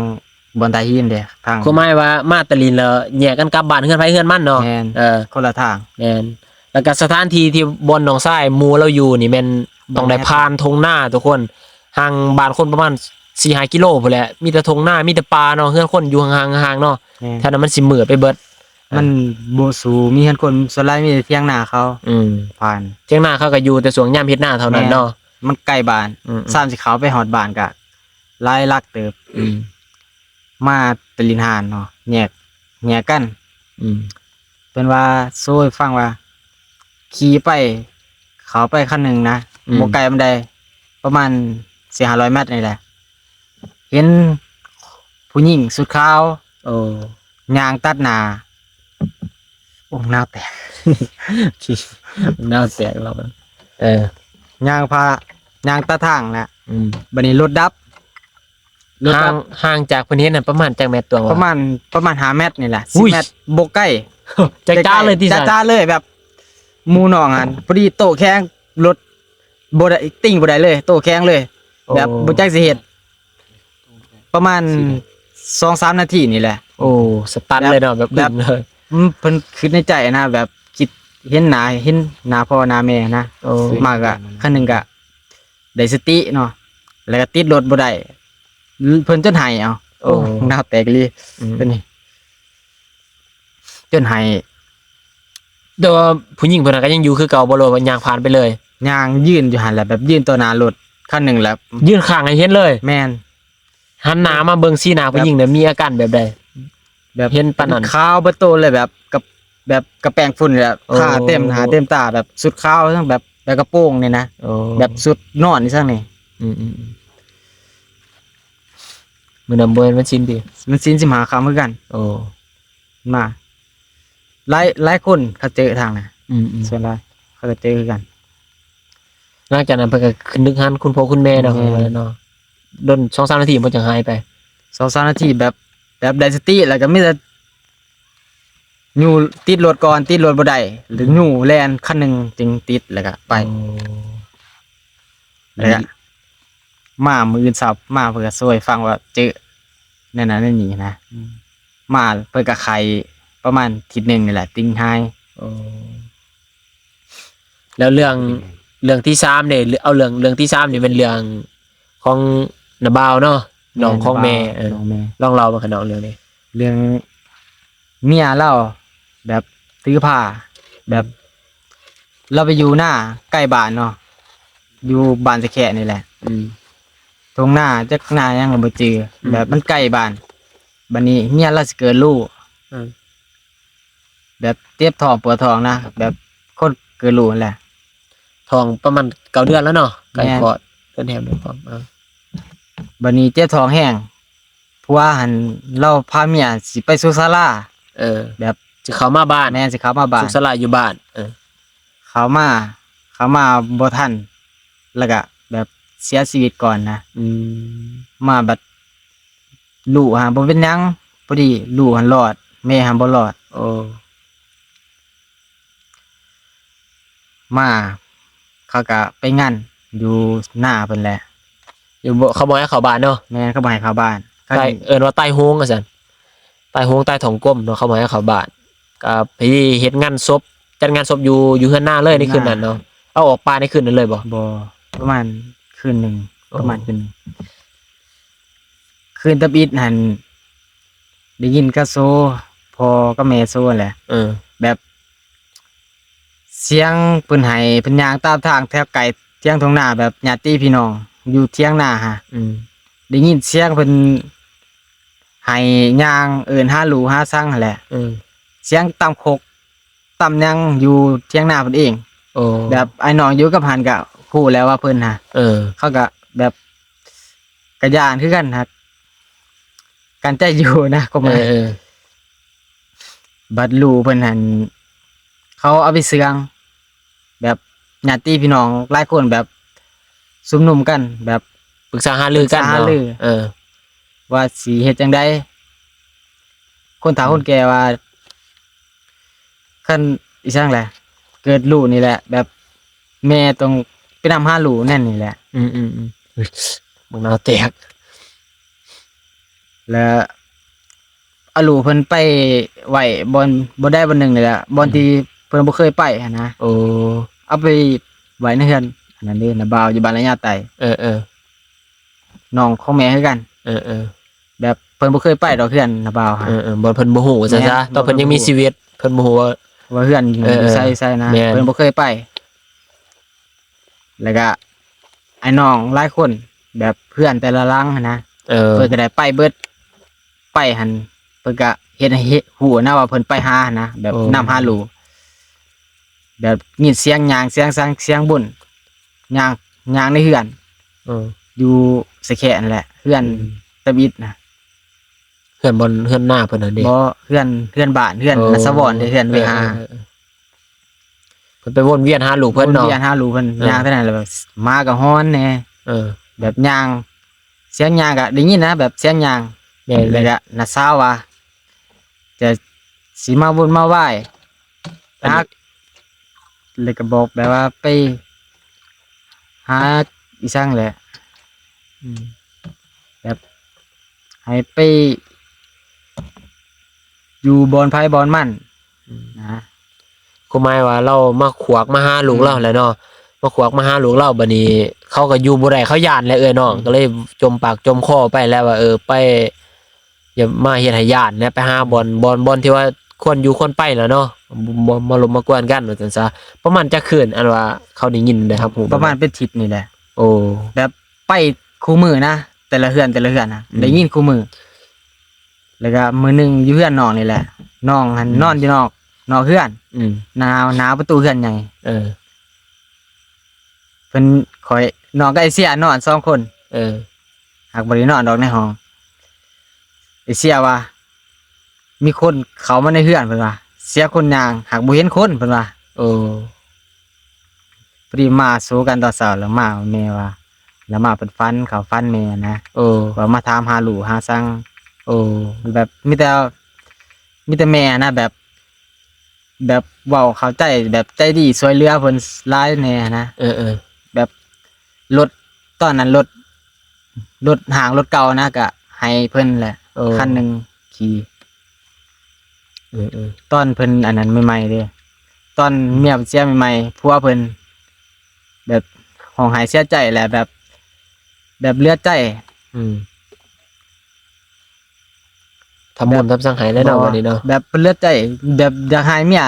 ບ່ອນທ່າຫີນເດ້ ທາງ ຄວາມໝາຍວ່າມາແຕ່ຫຼິ້ນແລ້ວແຍກກັນກັບບ້ານ ເຮືອນໃຜເຮືອນມັນເນາະ. ແມ່ນ ເອີ ຄົນລະທາງ. ແມ່ນ ແລ້ວກໍສະຖານທີ່ທີ່ບ່ອນນ້ອງຊາຍໝູ່ລາວຢູ່ນີ້ແມ່ນຕ້ອງໄດ້ຜ່ານທົ່ງນາທຸກຄົນ ຫ່າງບ້ານຄົນປະມານສີ່ຫ້າກິໂລພຸ້ນແຫຼະ ມີແຕ່ທົ່ງນາ ມີແຕ່ປ່າເນາະ ເຮືອນຄົນຢູ່ຫ່າງໆເນາະ. ແມ່ນ ແຖວນັ້ນມັນຊິມືດໄປເບິດ. ມັນບໍ່ສູ້ມີເຮືອນຄົນ ສ່ວນຫຼາຍມີແຕ່ຖຽງນາເຂົາ. ອືມ ຜ່ານ ຖຽງນາເຂົາກໍຢູ່ແຕ່ຊ່ວງຍາມເຮັດນາເທົ່ານັ້ນເນາະ. ແມ່ນ ມັນໃກ້ບ້ານ. ອືມໆ ສ່ຳຊິເຂົ້າໄປຮອດບ້ານກໍຫຼາຍຫຼັກເຕີບ. ອືມ ມາແຕ່ຫຼິ້ນຮ້ານເນາະ ແຍກ ແຍກກັນ. ອືມ ເພິ່ນວ່າໂຊໃຫ້ຟັງວ່າ ຂີ່ໄປ ເຂົ້າໄປຄັນໜຶ່ງນະ ອືມ ບໍ່ໄກປານໃດ ປະມານສີ່ຫ້າຮ້ອຍແມັດນີ້ແຫຼະ ເຫັນຜູ້ຍິງຊຸດຂາວ ໂອ້ ຍ່າງຕັດໜ້າ. ໂອ້ ນາວແຕກ ນາວແຕກແລ້ວ. ເອີ ຍ່າງພາ ຍ່າງຕັດທາງແຫຼະ. ອືມ ບັດນີ້ລົດດັບ ລົດດັບ. ຫ່າງ ຫ່າງຈາກເພິ່ນເຫັນຫັ້ນປະມານຈັກແມັດຕົວະ? ປະມານ ປະມານຫ້າແມັດນີ້ແຫຼະ ສິບແມັດ ບໍ່ໄກ. ຈ້າໆເລີຍຕິ? ຈ້າໆເລີຍ ແບບໝູ່ນ້ອງຫັ້ນ ພໍດີໂຕ້ແຂງລົດ ບໍ່ໄດ້ ຕິ່ງບໍ່ໄດ້ເລີຍ ໂຕ້ແຂງເລີຍ. ໂອ້ ແບບບໍ່ຈັກຊິເຮັດ ປະມານສອງສາມນາທີນີ້ແຫຼະ. ໂອ້ ສະຕັນເລີຍເນາະ ແບບ ແບບ ອືມ ເພິ່ນຄິດໃນໃຈນະ ແບບຄິດ ເຫັນໜ້າ ເຫັນໜ້າພໍ່ໜ້າແມ່ນະ. ໂອ້ ມາກະ ຄັນໜຶ່ງກະໄດ້ສະຕິເນາະ ແລ້ວກະຕິດລົດບໍ່ໄດ້ ເພິ່ນຈົນໄຫ້ເອົາ. ໂອ້ ໂອ້ ໜາວແຕກອີ່ຫຼີ ອືມ ຕົວນີ້ ຈົນໄຫ້. ແຕ່ວ່າຜູ້ຍິງເພິ່ນນະກະຍັງຢູ່ຄືເກົ່າບໍ່ ຫຼືວ່າຍ່າງຜ່ານໄປເລີຍ? ຍ່າງຢືນຢູ່ຫັ້ນແຫຼະ ແບບຢືນຕໍ່ໜ້າລົດຄັນໜຶ່ງແລ້ວ ຢືນຂ້າງໃຫ້ເຫັນເລີຍ? ແມ່ນ. ຫັນໜ້າມາເບິ່ງສີໜ້າຜູ້ຍິງນະ ແບບ ມີອາການແບບໃດ? ແບບເຫັນປານນັ້ນ ຂາວເບິດໂຕເລີຍ ແບບກະ ແບບກະແປງຝຸ່ນແຫຼະ. ໂອ້ ທາເຕັມໜ້າເຕັມຕາ ແບບຊຸດຂາວ ແບບ ແບບກະໂປງນີ້ນະ. ໂອ້ ແບບຊຸດນອນນີ້ຊັ້ນນີ້. ອືມໆໆ ມື້ນັ້ນບໍ່ແມ່ນວັນສິນຕິ? ວັນສິນສິບຫ້າຄ່ຳຄືກັນ. ໂອ້ ມາ ຫຼາຍ ຫຼາຍຄົນເຂົາເຈີທາງນະ. ອືມໆ ສ່ວນຫຼາຍເຂົາກໍເຈີຄືກັນ. ຫຼັງຈາກນັ້ນເພິ່ນກໍນຶກຫາຄຸນພໍ່ຄຸນແມ່ເນາະ. ແມ່ນ ເນາະ ດົນສອງສາມນາທີບໍ່ຈັ່ງຫາຍໄປ? ສອງສາມນາທີ ແບບ ແບບໄດ້ສະຕິ ແລ້ວກໍມີແຕ່ ຢູ່ ຕິດລົດກ່ອນ ຕິດລົດບໍ່ໄດ້ ແລ້ວ ອືມ ຍູ້ແລ່ນຄັນໜຶ່ງຈຶ່ງຕິດ ແລ້ວກໍໄປ. ໂອ້ ແລ້ວກໍ ອັນນີ້ ມາມື້ອື່ນເຊົ້າມາ ເພິ່ນກໍໂຊໃຫ້ຟັງວ່າເຈີແນວນັ້ນແນວນີ້ນະ. ອືມ ມາເພິ່ນກໍໄຂ້ປະມານທິດໜຶ່ງນີ້ແຫຼະ ຕິ່ງຫາຍ. ໂອ້ ແລ້ວເລື່ອງ ເປັນຫຍັງ? ເລື່ອງທີສາມເດ້ ເອົາເລື່ອງ ເລື່ອງທີສາມນີ້ແມ່ນເລື່ອງຂອງນ້າບ່າວເນາະ ແມ່ນ ນ້ອງຂອງແມ່. ນ້າບ່າວ ເອີ ນ້ອງແມ່ ລອງເລົ່າມາຂະນ້ອງເລື່ອງນີ້. ເລື່ອງເມຍລາວແບບຖືພາ ແບບ ອືມ ລາວໄປຢູ່ນາໃກ້ບ້ານເນາະ ຢູ່ບ້ານສະແຄະນີ້ແຫຼະ. ອືມ ທົ່ງນາຈັກນາຫຍັງກໍບໍ່ຈື່ ອືມ ແບບມັນໃກ້ບ້ານ. ບັດນີ້ເມຍລາວຊິເກີດລູກ ອືມ ແບບເຈັບທ້ອງປວດທ້ອງນະ ແບບຄົນເກີດລູກຫັ້ນແຫຼະ. ທ້ອງປະມານເກົ້າເດືອນແລ້ວເນາະ ໃກ້ ແມ່ນ ຄອດ ເດືອນແຮມເດືອນຄອດ. ເອີ ບັດນີ້ເຈັບທ້ອງແຮງ ຜົວຫັ້ນລາວພາເມຍຊິໄປສຸກສາລາ. ເອີ ແບບຊິເຂົ້າມາບ້ານ. ແມ່ນ ຊິເຂົ້າມາບ້ານ ສຸກສາລາຢູ່ບ້ານ. ເອີ ເຂົ້າມາ ເຂົ້າມາບໍ່ທັນ ແລ້ວກະແບບເສຍຊີວິດກ່ອນນະ. ອືມ ມາບັດ ລູກຫາບໍ່ເປັນຫຍັງ ພໍດີລູກຫັ້ນລອດ ແມ່ຫັ້ນບໍ່ລອດ. ໂອ້ ມາ ເຂົາກະໄປງານຢູ່ນາເພິ່ນແຫຼະ. ຢູ່ບໍ່ ເຂົາບໍ່ໃຫ້ເຂົ້າບ້ານເນາະ. ແມ່ນ ເຂົາບໍ່ໃຫ້ເຂົ້າບ້ານ ໃຕ້ ເອີ້ນວ່າໃຕ້ໂຮງວ່າຊັ້ນ ໃຕ້ໂຮງໃຕ້ທ້ອງກົມເນາະ ເຂົາບໍ່ໃຫ້ເຂົ້າບ້ານ. ກະໄປເຮັດງານສົບ ຈັດງານສົບຢູ່ ຢູ່ເຮືອນນາເລີຍໃນຄືນນັ້ນເນາະ. ເອົາອອກປ່າໃນຄືນນັ້ນເລີຍບໍ່? ບໍ່ ປະມານຄືນໜຶ່ງ. ໂອ້ ປະມານຄືນໜຶ່ງ. ຄືນທຳອິດຫັ້ນ ໄດ້ຍິນກະໂຊ ພໍ່ກັບແມ່ໂຊຫັ້ນແຫຼະ. ເອີ ແບບ ສຽງເພິ່ນໄຫ້ ເພິ່ນຍ່າງຕາມທາງແຖວໃກ້ທຽງທົ່ງນາ ແບບຍາດຕິພີ່ນ້ອງຢູ່ທຽງນາຫາ. ອືມ ໄດ້ຍິນສຽງເພິ່ນໄຫ້ ຍ່າງເອີ້ນຫາລູກຫາສັງຫັ້ນແຫຼະ. ເອີ ສຽງຕຳຄົກ ຕຳຫຍັງຢູ່ທຽງນາເພິ່ນເອງ. ໂອ້ ແບບອ້າຍນ້ອງຢູ່ກັບຫັ້ນກະຮູ້ແລ້ວວ່າເພິ່ນຫາ. ເອີ ເຂົາກະແບບກະຢ້ານຄືກັນ ຫາກກັ້ນໃຈຢູ່ນະ ກໍມາ. ເອີ ເອີ ບັດລູກເພິ່ນຫັ້ນ ເຂົາເອົາໄປເຊື່ອງ ແບບຍາດຕິພີ່ນ້ອງຫຼາຍຄົນແບບຊຸມນຸມກັນ ແບບປຶກສາຫາລືກັນເນາະ. ເອີ ວ່າຊິເຮັດຈັ່ງໃດ ຄົນເຖົ້າ ອືມ ຄົນແກ່ວ່າ ຄັນອີ່ຫຍັງແຫຼະ ເກີດລູກນີ້ແຫຼະ ແບບແມ່ຕ້ອງໄປນຳຫາລູກແນວນີ້ແຫຼະ. ອືມໆໆ ບັກນາວແຕກ ແລ້ວເອົາລູກເພິ່ນໄປໄວ້ບ່ອນ ບ່ອນໃດບ່ອນໜຶ່ງນີ້ແຫຼະ ບ່ອນ ອືມ ທີ່ເພິ່ນບໍ່ເຄີຍໄປຫັ້ນນະ. ໂອ້ ເອົາໄປໄວ້ໃນເຮືອນອັນນັ້ນເດ້ ນ້າບ່າວ ຢູ່ບ້ານລະຍາໃຕ້. ເອີໆ ນ້ອງຂອງແມ່ຄືກັນ. ເອີໆ ແບບເພິ່ນບໍ່ເຄີຍໄປດອກເຮືອນນ້າບ່າວຫັ້ນ. ເອີໆ ບໍ່ ເພິ່ນບໍ່ຮູ້ວ່າຊັ້ນຊະ ແມ່ນ ຕອນເພິ່ນຍັງມີຊີວິດ ເພິ່ນບໍ່ຮູ້ວ່າ ວ່າເຮືອນ ເອີໆ ຢູ່ໃສ ໃສນະ. ແມ່ນ ເພິ່ນບໍ່ເຄີຍໄປ ແລ້ວກະອ້າຍນ້ອງຫຼາຍຄົນ ແບບເຮືອນແຕ່ລະຫຼັງຫັ້ນນະ. ເອີ ເພິ່ນກໍໄດ້ໄປເບິດ ໄປຫັ້ນ ເພິ່ນກະເຮັດໃຫ້ເຮັດ ຮູ້ນະວ່າເພິ່ນໄປຫາຫັ້ນນະ ແບບ ໂອ້ ນຳຫາລູກ ແບບຍິນສຽງຍ່າງ ສຽງສັງ ສຽງບຸນ ຍ່າງ ຍ່າງໃນເຮືອນ. ເອີ ຢູ່ສະແຄະຫັ້ນແຫຼະ ເຮືອນ ອືມ ຕຳອິດນະ. ເຮືອນບ່ອນ ເຮືອນນາເພິ່ນຫັ້ນເດ້? ບໍ່ ເຮືອນ ເຮືອນບ້ານ ເຮືອນ ໂອ້ ນາສະຫວອນເດ້ ເຮືອນເວຫາ. ເອີໆໆ ເພິ່ນໄປວົນວຽນຫາລູກເພິ່ນເນາະ ວົນວຽນຫາລູກເພິ່ນ. ເອີ ຍ່າງເທົ່ານັ້ນແຫຼະ ແບບໝາກໍຮອນແດ່. ເອີ ແບບຍ່າງ ສຽງຍ່າງກໍໄດ້ຍິນນະ ແບບສຽງຍ່າງ. ແມ່ນໆ ແລ້ວກໍນ້າສາວວ່າ ຈະຊິມາວຸ່ນມາວາຍ ອັນນີ້ ຫາ ແລ້ວກໍບອກແບບວ່າໄປຫາອີ່ສັງແຫຼະ ອືມ ແບບໃຫ້ໄປຢູ່ບ່ອນໃຜບ່ອນມັນ ອືມ ນະ. ຄວາມໝາຍວ່າລາວມາຂວາກມາຫາລູກລາວແຫຼະເນາະ ມາຂວາກມາຫາລູກລາວ ບັດນີ້ເຂົາກໍຢູ່ບໍ່ໄດ້ ເຂົາຢ້ານແຫຼະເອື້ອຍນ້ອງ ກໍເລີຍຈົມປາກຈົມຄໍໄປແຫຼະວ່າ ເອີ ໄປ ຢ່າມາເຮັດໃຫ້ຢ້ານແຫຼະ ໄປຫາບ່ອນ ບ່ອນ ບ່ອນທີ່ວ່າຄວນຢູ່ຄວນໄປແຫຼະເນາະ ບໍ່ ບໍ່ມາລົບມາກວນກັນວ່າຊັ້ນຊະ. ປະມານຈັກຄືນ ອັນວ່າເຂົາໄດ້ຍິນໄດ້ຮັບຮູ້ ປະມານເປັນທິດນີ້ແຫຼະ. ໂອ້ ແບບໄປຄູ່ມື້ນະ ແຕ່ລະເຮືອນ ແຕ່ລະເຮືອນນະ ອືມ ໄດ້ຍິນຄູ່ມື້. ແລ້ວກໍມື້ໜຶ່ງຢູ່ເຮືອນນ້ອງນີ້ແຫຼະ ນ້ອງຫັ້ນ ອືມ ນອນຢູ່ນອກ ນອກເຮືອນ ອືມ ໜາວ ໜາວປະຕູເຮືອນໃຫຍ່ ເອີ ເພິ່ນ ຂ້ອຍ ນ້ອງກັບໄອ້ເຊຍນອນສອງຄົນ ເອີ ຫາກບໍ່ໄດ້ນອນດອກໃນຫ້ອງ. ໄອ້ເຊຍວ່າ ມີຄົນເຂົ້າມາໃນເຮືອນ ເພິ່ນວ່າ ສຽງຄົນຍ່າງ ຫາກບໍ່ເຫັນຄົນ ເພິ່ນວ່າ. ໂອ້ ພໍດີມາໂສກັນຕອນເຊົ້າ ແລ້ວມາ ແມ່ວ່າ ແລ້ວມາເພິ່ນຝັນ ເຂົ້າຝັນແມ່ນະ ໂອ້ ວ່າມາຖາມຫາລູກຫາສັງ. ໂອ້ ແບບມີແຕ່ ມີແຕ່ແມ່ນະ ແບບ ແບບເວົ້າເຂົ້າໃຈ ແບບໃຈດີຊ່ວຍເຫຼືອເພິ່ນຫຼາຍແດ່ນະ. ເອີໆ ແບບລົດ ຕອນນັ້ນລົດ ລົດຮ້າງ ລົດເກົ່ານະ ກະໃຫ້ເພິ່ນແຫຼະ ໂອ້ ຄັນໜຶ່ງຂີ່. ເອີໆ ຕອນເພິ່ນອັນນັ້ນໃໝ່ໆເດ້ ຕອນເມຍເພິ່ນເສຍໃໝ່ໆ ຜົວເພິ່ນແບບຮ້ອງໄຫ້ເສຍໃຈແຫຼະ ແບບ ແບບເຫຼືອໃຈ ອືມ ທຳບຸນທຳສັງໃຫ້ແລ້ວເນາະ ແບບ ບັດນີ້ເນາະ ແບບເພິ່ນເຫຼືອໃຈ ແບບຢາກໃຫ້ເມຍ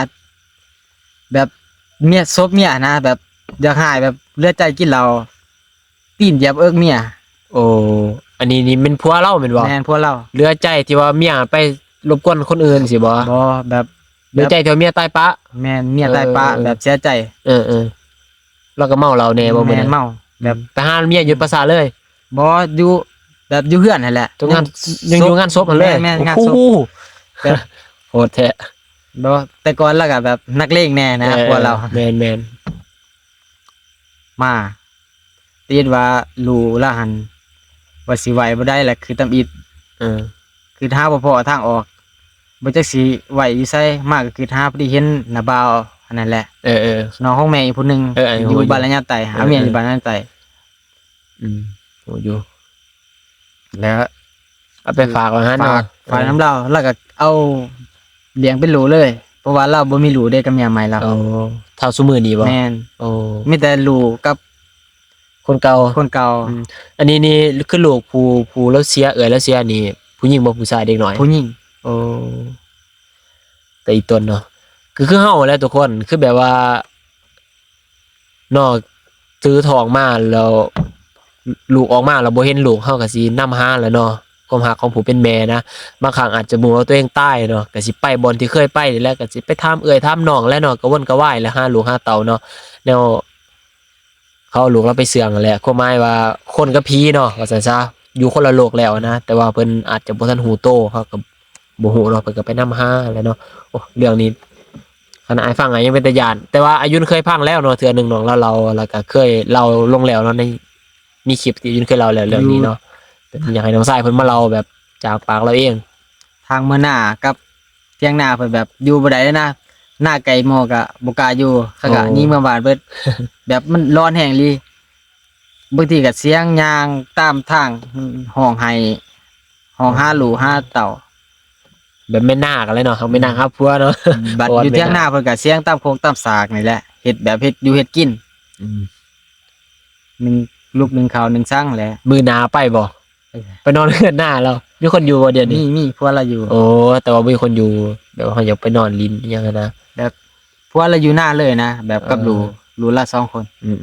ແບບເມຍ ສົບເມຍນະ ແບບຢາກໃຫ້ ແບບເຫຼືອໃຈກິນເຫຼົ້າ ຕີນຢຽບເອິກເມຍ. ໂອ້ ອັນນີ້ນີ້ແມ່ນຜົວລາວແມ່ນບໍ່? ແມ່ນ ຜົວລາວ. ເຫຼືອໃຈທີ່ວ່າເມຍໄປລົບກວນຄົນອື່ນຊີ້ບໍ່? ບໍ່ ແບບ ເຫຼືອໃຈທີ່ວ່າເມຍຕາຍປະ? ແມ່ນ ເມຍຕາຍປະ ເອີ ແບບເສຍໃຈ. ເອີໆ ລາວກໍເມົາເຫຼົ້າແດ່ບໍ່ມື້ນັ້ນ? ແມ່ນ ເມົາ ແບບ ອືມ ໄປຫາເມຍຢູ່ປາສາດເລີຍ? ບໍ່ ຢູ່ ແບບຢູ່ເຮືອນຫັ້ນແຫຼະ ຢູ່ງານ ຍັງຢູ່ງານສົບຫັ້ນເລີຍ? ແມ່ນໆ ງານສົບ. ໂອ້ໂຫ ແບບ ໂຫດແທ້. ບໍ່ ແຕ່ກ່ອນລາວກໍແບບນັກເລງແດ່ນະ ເອີ ຜົວລາວ. ແມ່ນໆ ມາ ຕິດວ່າລູກລາວຫັ້ນ ວ່າຊິໄຫວບໍ່ໄດ້ລະ ຄືຕຳອິດ ເອີ ຄືຫາບໍ່ພໍ້ທາງອອກ ບໍ່ຈັກຊິໄຫວຢູ່ໃສ ມາກໍຄືຫາ ພໍດີເຫັນນ້າບ່າວອັນນັ້ນແຫຼະ ເອີໆ ນ້ອງຂອງແມ່ອີກຜູ້ໜຶ່ງ ເອີ ຢູ່ບ້ານລະຍາໃຕ້ ເອີ ຫາເມຍຢູ່ ເອີ ບ້ານລະຍາໃຕ້. ອືມ ຮູ້ຢູ່ ແລ້ວເອົາໄປຝາກວ່າຊັ້ນເນາະ ຝາກ ເອີ ຝາກນຳລາວ ລາວກໍເອົາລ້ຽງເປັນລູກເລີຍ ເພາະວ່າລາວບໍ່ມີລູກເດ້ກັບເມຍໃໝ່ລາວ. ໂອ້ ເທົ່າຊຸມື້ນີ້ບໍ່? ແມ່ນ. ໂອ້ ມີແຕ່ລູກກັບຄົນເກົ່າ ຄົນເກົ່າ. ອືມ ອັນນີ້ນີ້ຄືລູກຜູ້ ຜູ້ລາວເສຍ ເອື້ອຍລາວເສຍນີ້ ຜູ້ຍິງບໍ່? ຜູ້ຊາຍ ເດັກນ້ອຍ? ຜູ້ຍິງ. ໂອ້ ແຕ່ອີ່ຕົນເນາະ ຄື ຄືເຮົາແຫຼະທຸກຄົນ ຄືແບບວ່າ ເນາະ ຖືທ້ອງມາແລ້ວ ລູກອອກມາແລ້ວບໍ່ເຫັນລູກ ເຮົາກໍຊິນຳຫາແຫຼະເນາະ ຄວາມຮັກຂອງຜູ້ເປັນແມ່ນະ. ບາງຄັ້ງອາດຈະບໍ່ຮູ້ວ່າຕົວເອງຕາຍເນາະ ກໍຊິໄປບ່ອນທີ່ເຄີຍໄປນີ້ແຫຼະ ກໍຊິໄປຖາມເອື້ອຍຖາມນ້ອງແຫຼະເນາະ ກະວົນກະວາຍແຫຼະ ຫາລູກຫາເຕົ້າເນາະ ແນວ ເຂົາເອົາລູກລາວໄປເຊື່ອງຫັ້ນແຫຼະ ຄວາມໝາຍວ່າຄົນກັບຜີເນາະ ວ່າຊັ້ນຊະ ຢູ່ຄົນລະໂລກແລ້ວນະ ແຕ່ວ່າເພິ່ນອາດຈະບໍ່ທັນຮູ້ໂຕ ເຮົາກໍບໍ່ຮູ້ເນາະ ເພິ່ນກໍໄປນຳຫາແຫຼະເນາະ. ໂອ້ ເລື່ອງນີ້ຄັນອ້າຍຟັງກໍຍັງເປັນຕາຢ້ານ ແຕ່ວ່າອາຍຸນເຄີຍຟັງແລ້ວເນາະ ເທື່ອໜຶ່ງນ້ອງລາວເລົ່າ ແລ້ວກໍເຄີຍເລົ່າລົງແລ້ວເນາະ ໃນມີຄລິບທີ່ອາຍຸນເຄີຍເລົ່າແລ້ວເລື່ອງນີ້ເນາະ ແຕ່ຢາກໃຫ້ນ້ອງຊາຍເພິ່ນມາເລົ່າແບບຈາກປາກລາວເອງ. ທາງເມືອນາກັບ ຖຽງນາເພິ່ນແບບຢູ່ບໍ່ໄດ້ເລີຍນະ ນາໄກໝໍ້ກະບໍ່ກ້າຢູ່ ເຂົາກະ ໂອ້ ໜີເມືອບ້ານເບິດ ແບບມັນຮ້ອນແຮງອີ່ຫຼີ. ບາງທີກະສຽງຍ່າງຕາມທາງ ຮ້ອງໄຫ້ ຮ້ອງຫາລູກຫາເຕົ້າ ແບບແມ່ນນາກັນເລີຍເນາະ ເຮົາແມ່ນນາຫາຜົວເນາະ. ບັດຢູ່ຖຽງນາເພິ່ນກະສຽງຕາມຄົກຕາມສາກນີ້ແຫຼະ ເຮັດແບບເຮັດຢູ່ເຮັດກິນ ອືມ ໜຶ່ງລູກໜຶ່ງເຂົ້າໜຶ່ງສັງແຫຼະ. ມື້ໜ້າໄປບໍ່? ໄປນອນເຮືອນນ້າລາວ ມີຄົນຢູ່ບໍ່ດຽວນີ້? ມີ ມີ ຜົວລາວຢູ່. ໂອ້ ແຕ່ວ່າບໍ່ມີຄົນຢູ່ ແບບວ່າເຮົາຢາກໄປນອນຫຼິ້ນອີ່ຫຍັງຫັ້ນນະ ແບບຜົວລາວຢູ່ນາເລີຍນະ ແບບກັບ ເອີ ລູກ ລູກລາວສອງຄົນ. ອືມໆ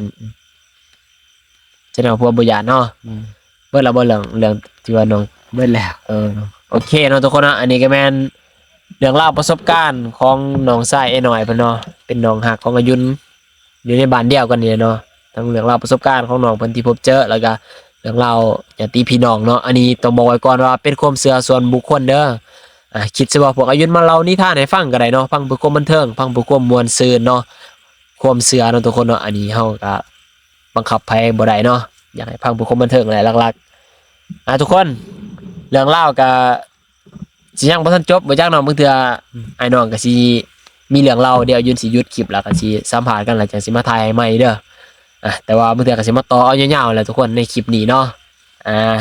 ໆ ສະແດງວ່າຜົວບໍ່ຢ້ານເນາະ. ອືມ ເບິດແລ້ວບໍ່ເລື່ອງ ເລື່ອງທີ່ວ່ານ້ອງ? ເບິດແລ້ວ. ເອີ ໂອເຄເນາະທຸກຄົນເນາະ ອັນນີ້ກໍແມ່ນເລື່ອງລາວປະສົບການຂອງນ້ອງຊາຍອ້າຍນ້ອຍເພິ່ນເນາະ ເປັນນ້ອງຮັກຂອງອາຍຸນ ຢູ່ໃນບ້ານດຽວກັນນີ້ແຫຼະເນາະ ທັງເລື່ອງລາວປະສົບການຂອງນ້ອງເພິ່ນທີ່ພົບເຈີ ແລ້ວກະເລື່ອງລາວຍາດຕິພີ່ນ້ອງເນາະ. ອັນນີ້ຕ້ອງບອກໄວ້ກ່ອນວ່າເປັນຄວາມເຊື່ອສ່ວນບຸກຄົນເດີ. ອາ ຄິດຊະວ່າພວກອາຍຸນມາເລົ່ານິທານໃຫ້ຟັງກໍໄດ້ເນາະ ຟັງເພື່ອຄວາມບັນເທີງ ຟັງເພື່ອຄວາມມ່ວນຊື່ນເນາະ ຄວາມເຊື່ອເນາະທຸກຄົນເນາະ. ອັນນີ້ເຮົາກະບັງຄັບໃຜບໍ່ໄດ້ເນາະ ຢາກໃຫ້ຟັງເພື່ອຄວາມບັນເທີງແຫຼະຫຼັກໆ. ອາ ທຸກຄົນ ເລື່ອງລາວກະ ຊິຍັງບໍ່ທັນຈົບ ບໍ່ຈັກເນາະ ບາງເທື່ອ ອືມ ອ້າຍນ້ອງກໍຊິມີເລື່ອງເລົ່າ ດຽວອາຍຸນຊິຢຸດຄລິບ ແລ້ວກໍຊິສຳພາດກັນ ແລ້ວຈັ່ງຊິມາຖ່າຍໃໝ່ເດີ. ອາ ແຕ່ວ່າບາງເທື່ອກໍຊິມາຕໍ່ເອົາຍາວໆແຫຼະທຸກຄົນ ໃນຄລິບນີ້ເນາະ. ອາ